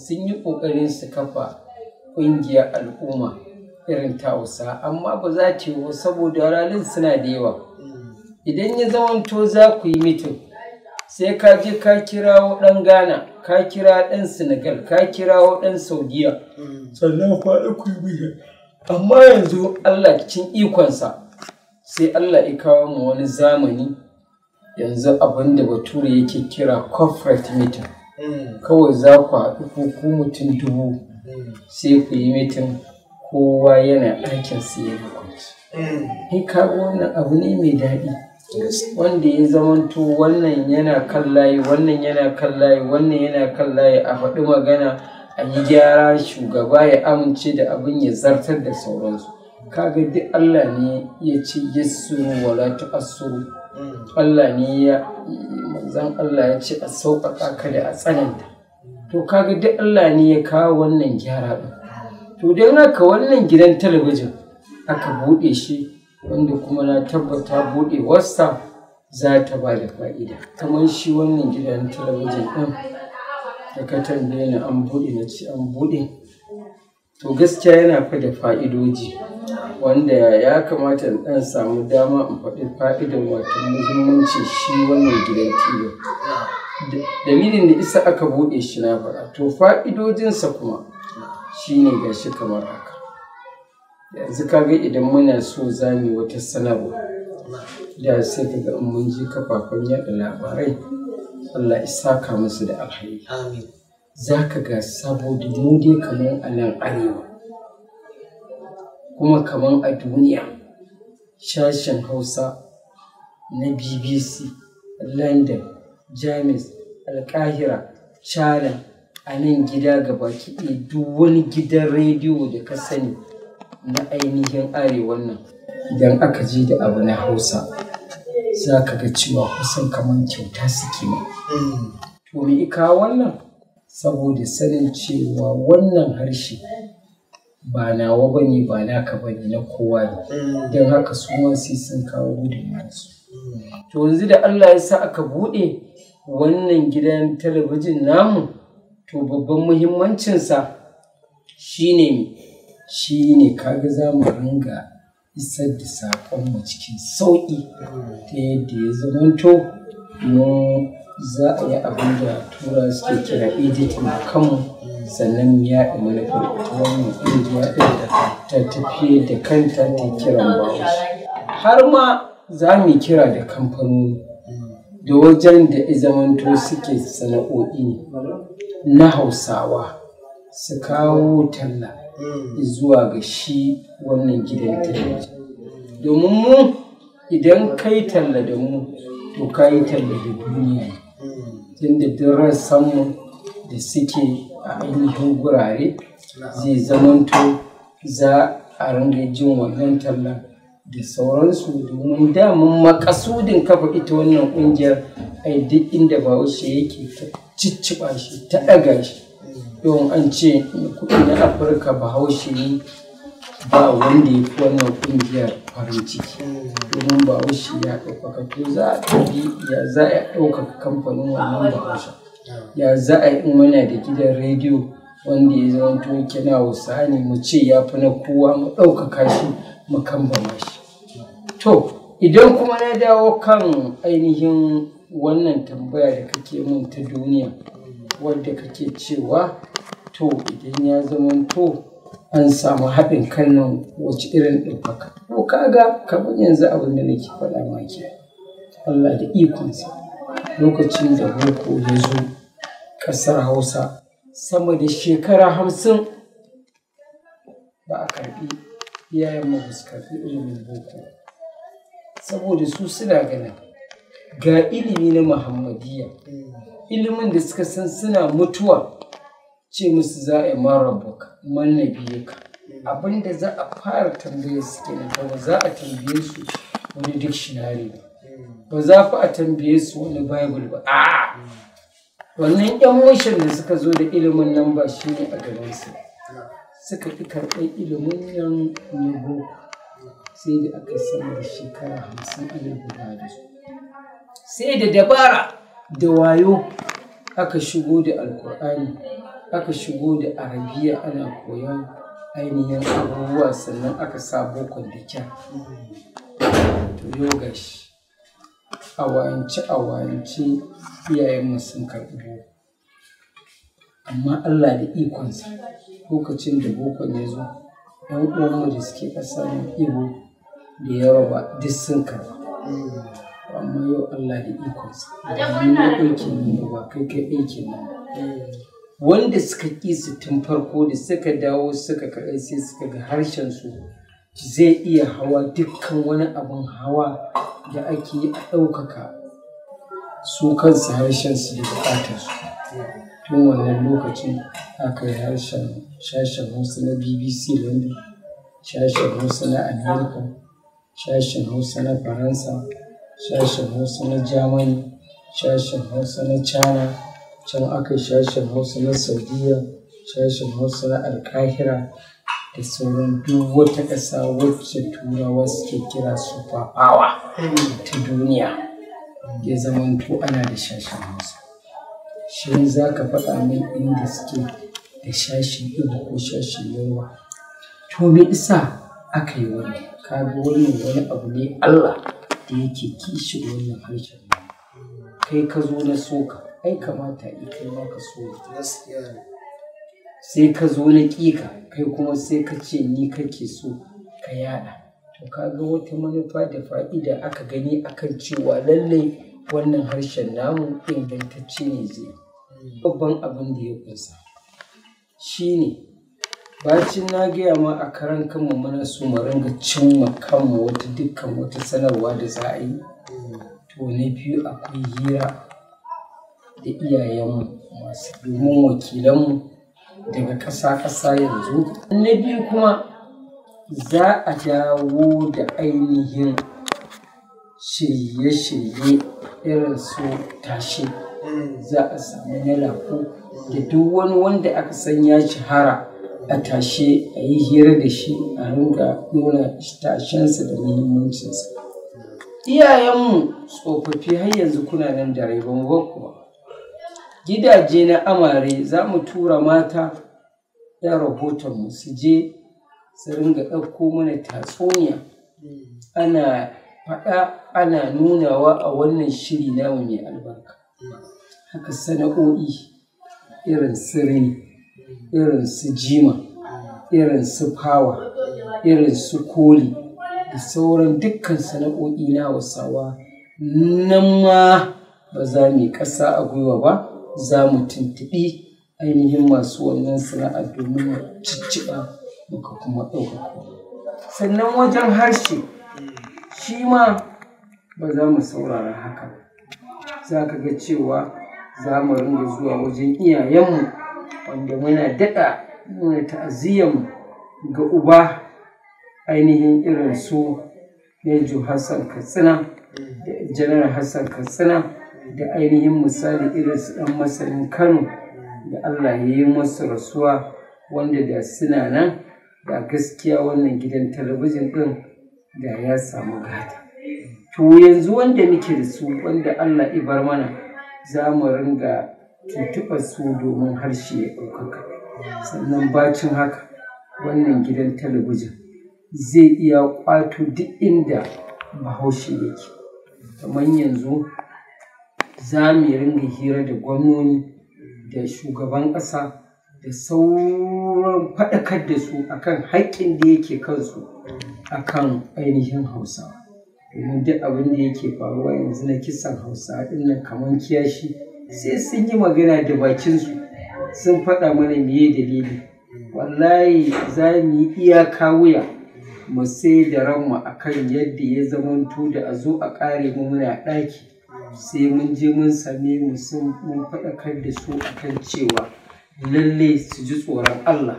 Sun yi ƙoƙarin su kafa ƙungiyar al'umma irin ta Hausa, amma ba za ta yiwu saboda ralin suna da yawa. Idan ya zamanto za ku yi mitin, sai ka je ka kirawo ɗan Ghana, ka kira ɗan Senegal, ka kirawo ɗan Saudiya, sannan ku haɗu ku yi mitin. Amma yanzu Allah cikin ikonsa sai Allah ya kawo mu wani zamani, yanzu abin da Bature yake kira corporate meeting. Kawai za ku haɗu ku mutum 1000 sai ku yi mitin, kowa yana ɗakin sa yana kwance. Ni kaga wannan abu ne mai daɗi wanda ya zamanto wannan yana kan layi, wannan yana kan layi, wannan yana kan layi, a faɗi magana, a yi gyara, shugaba ya amince da abin ya zartar da sauransu. Kaga duk Allah ne ya ce yassuru wala tu'assuru. Allah ne ya manzon Allah ya ce a sauƙaƙa kada a tsananta. To kaga duk Allah ne ya kawo wannan gyara ɗin. To don haka wannan gidan talabijin aka buɗe shi, wanda kuma na tabbata buɗewarsa za ta ba da fa'ida. Kamar shi wannan gidan talabijin ɗin da ka tambaye ni an buɗe, na ce an buɗe. To gaskiya yana fa da fa'idoji wanda ya kamata in ɗan samu dama in faɗi fa'idan, wato muhimmancin shi wannan gidan TV. Dalilin da isa aka buɗe shi na faɗa. To fa'idojinsa kuma shine gashi kamar haka. Yanzu kaga idan muna so za mu yi wata sanarwa, da sai kaga in mun je kafafen yaɗa labarai, Allah ya saka musu da alheri. Amin. Za ka ga saboda mu dai kamar a nan arewa, kuma kamar a duniya, sashen Hausa na BBC, London, Jamus, Alƙahira, China, a nan gida gabaki ɗaya duk wani gidan rediyo da ka sani na ainihin arewan nan, idan aka je da abu na Hausa, za ka ga cewa kusan kamar kyauta suke ma. To me ya kawo wannan? Saboda sanin cewa wannan harshe ba nawa ba ne, ba naka ba ne, na kowa ne. Don haka su ma sai sun kawo gudunmawarsu. To yanzu da Allah ya sa aka buɗe wannan gidan talabijin namu, to babban muhimmancinsa shine me? Shine kaga za mu ringa isar da saƙonmu cikin sauƙi ta yadda ya zamanto mu za a yi abin da Turawa suke kira editing da kanmu, sannan mu yaɗa manufar ita wannan ƙungiya ɗin ta tafiyar da kanta ta kiran Bahaushe. Har ma za mu kira da kamfanoni da wajen da ya zamanto suke sana'o'i na Hausawa su kawo talla zuwa ga shi wannan gidan talabijin. Domin mu idan kai talla da mu, to ka yi talla da duniya ne. Tunda duk rassanmu da suke a ainihin gurare zai zamanto za a ringa jin wannan tallan da sauransu. Domin daman maƙasudin kafa ita wannan ƙungiyar, ai duk inda Bahaushe yake ta cicciɓa shi, ta ɗaga shi. Yau an ce kuɗi na Afirka Bahaushe ne, ba wanda ya fi wannan ƙungiyar farin ciki. Domin Bahaushe ya ɗaukaka, to za a ɗabi ya za a ɗaukaka kamfanin wannan Bahaushe. Ya za a yi in muna da gidan rediyo wanda ya zamanto yake na Hausa ne, mu ce ya fi na kowa, mu ɗaukaka shi, mu kambama shi. To idan kuma na dawo kan ainihin wannan tambaya da kake mun ta duniya, wadda kake cewa to idan ya zamanto an samu haɗin kan nan wace irin ɗaukaka. To kaga kamar yanzu abin da nake faɗa ma ke, Allah da ikonsa lokacin da boko ya zo ƙasar Hausa sama da shekara 50 ba a karɓi, iyayenmu ba su karɓi ilimin boko. Saboda su suna ganin ga ilimi na Muhammadiyya, ilimin da suka san suna mutuwa ce musu za a yi man rabbuka, man nabiyuka. Abin da za a fara tambaye su kenan, ba za a tambaye su wani dictionary ba, ba za fa a tambaye su wani Bible ba. A'a, wannan ƴan mishan da suka zo da ilimin nan ba shi ne a gabansu. Suka ƙi karɓar ilimin nan na boko, sai da aka sama da shekara 50 ana bugawa da su. Sai da dabara da wayo aka shigo da Alkur'ani Aka shigo da Arabiya ana koyon ainihin abubuwa, sannan aka sa bokon da kyar. To yau gashi a wayance a wayance iyayenmu sun karɓi boko. Amma Allah da ikonsa lokacin da bokon ya zo, 'yan uwanmu da suke ƙasar Igbo da Yoruba duk sun karɓa. Amma yau Allah da ikonsa ba ni na aikin nan ba, kai kai aikin nan ba. Wanda suka ƙi su tun farko da suka dawo suka karɓi, sai suka ga harshen su zai iya hawa dukkan wani abin hawa da ake yi a ɗaukaka su kansu harshen su da buƙatar su. Tun wannan lokacin aka yi harshen sashen Hausa na BBC London, sashen Hausa na America, sashen Hausa na Faransa, sashen Hausa na Germany, sashen Hausa na China, can aka yi sashen Hausa na Saudiya, sashen Hausa na Alkahira da sauran duk wata ƙasa wacce Turawa suke kira super power ta duniya. Ya zamanto ana da sashen Hausa. Shin za ka faɗa min inda suke da sashen Igbo ko sashen Yoruba? To me isa aka yi wannan? Ka ga wannan wani abu ne Allah da yake kishin wannan harshen. Kai ka zo na soka, ai kamata i kai ma ka so ni. Gaskiya ne. Sai ka zo na ƙi ka, kai kuma sai ka ce ni kake so ka yaɗa. To ka ga wata manufa da fa'ida aka gani akan cewa lallai wannan harshen namu ingantacce ne zai. Babban abin da ya ƙunsa shine bacin na gaya ma a karan kanmu muna so mu ringa cimma kanmu wata dukkan wata sanarwa da za a yi. To na biyu akwai hira da iyayenmu masu domin wakilanmu daga ƙasa-ƙasa yanzu. Na biyu kuma za a dawo da ainihin shirye-shirye irin su tashe. Za a samu na lako da duk wani wanda aka san ya shahara a tashe, a yi hira da shi, a ringa nuna tashensa da muhimmancinsa. Iyayenmu tsofaffi har yanzu kuna nan da rai, ba mu bar ku ba. Gidaje na amare za mu tura mata 'yan rahotonmu su je su ringa ɗauko mana tatsuniya. Ana faɗa ana nunawa a wannan shiri namu mai albarka. Haka sana'o'i irin su rini, irin su jima, irin su fawa, irin su koli da sauran dukkan sana'o'i na Hausawa. Nan ma ba za mu yi ƙasa a gwiwa ba, za mu tuntuɓi ainihin masu wannan sana'a domin mu cicciɓa muka kuma ɗaukaka. Sannan wajen harshe shi ma ba za mu saurara haka ba. Za ka ga cewa za mu ringa zuwa wajen iyayenmu wanda muna daɗa nuna ta'aziyyarmu ga uba ainihin irin su Nejo Hassan Katsina da Janar Hassan Katsina da ainihin misali irin su ɗan masanin Kano da Allah ya yi masu rasuwa, wanda da suna nan da gaskiya wannan gidan talabijin ɗin da ya samu gata. To yanzu wanda muke da su wanda Allah ya bar mana za mu ringa tuntuɓar su domin harshe ya ɗaukaka. Sannan bacin haka wannan gidan talabijin zai iya ƙwato duk inda Bahaushe yake. Kamar yanzu za mu ringa hira da gwamnoni da shugaban ƙasa da sauran faɗakar da su akan haƙƙin da yake kansu akan ainihin Hausawa. Domin duk abin da yake faruwa yanzu na kisan Hausawa ɗin nan kamar kiyashi, sai sun yi magana da bakinsu sun faɗa mana meye dalili. Wallahi za mu yi iyaka wuya mu sai da ranmu akan yadda ya zamanto da a zo a ƙare mu muna ɗaki. Sai mun je mun same mu sun mun faɗakar da su akan cewa lalle su ji tsoron Allah,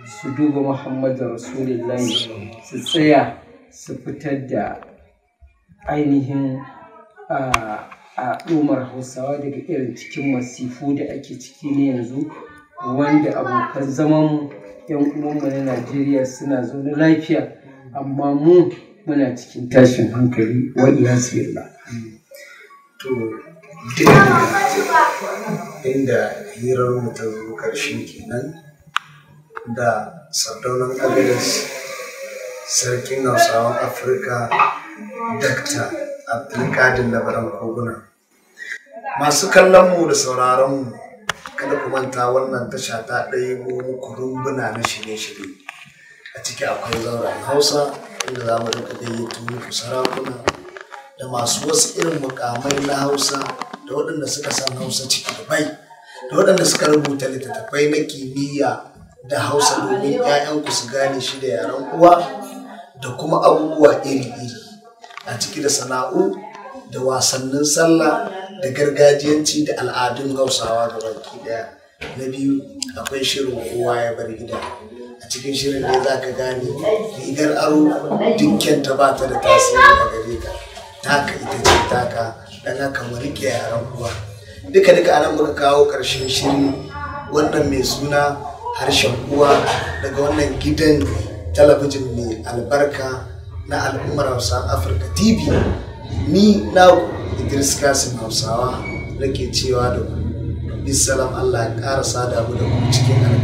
su duba Muhammadu Rasulullahi, su tsaya su fitar da ainihin al'ummar Hausawa daga irin cikin masifu da ake ciki na yanzu, wanda abokan zamanmu 'yan uwanmu na Najeriya suna zaune lafiya, amma mu muna cikin tashin hankali wa iyazu billah. To Duka inda hirar mu ta zo ƙarshe kenan da Sardaunan Agadez, Sarkin Hausawan Afirka, Dr. Abdulkadir Labaran Koguna. Masu kallon mu da sauraron mu, kada ku manta wannan tasha ta ɗaya muku rumbuna na shirye-shirye. A ciki akwai zauren Hausa, inda za mu rinka gayyato muku sarakuna da masu wasu irin mukamai na Hausa, da waɗanda suka san Hausa ciki da bai, da waɗanda suka rubuta littattafai na kimiyya da Hausa domin 'ya'yanku su gane shi da yaren uwa, da kuma abubuwa iri-iri a ciki, da sana'u da wasannin sallah da gargajiyanci da al'adun Hausawa ga baki ɗaya. Na biyu, akwai shirin Kowa ya Bar Gida. A cikin shirin ne za ka gane rigar aro dukkan ta ba ta da tasiri a gare ka, taka ita ce taka. Don haka mu riƙe yaren uwa. Duka duka anan muka kawo ƙarshen shiri wannan mai suna Harshen Uwa, daga wannan gidan talabijin mai albarka na Al'ummar Hausa Afirka TV. Ni na Idris Kasim Hausawa nake cewa da ku bisalam. Allah ya ƙara sada mu da ku cikin albarka.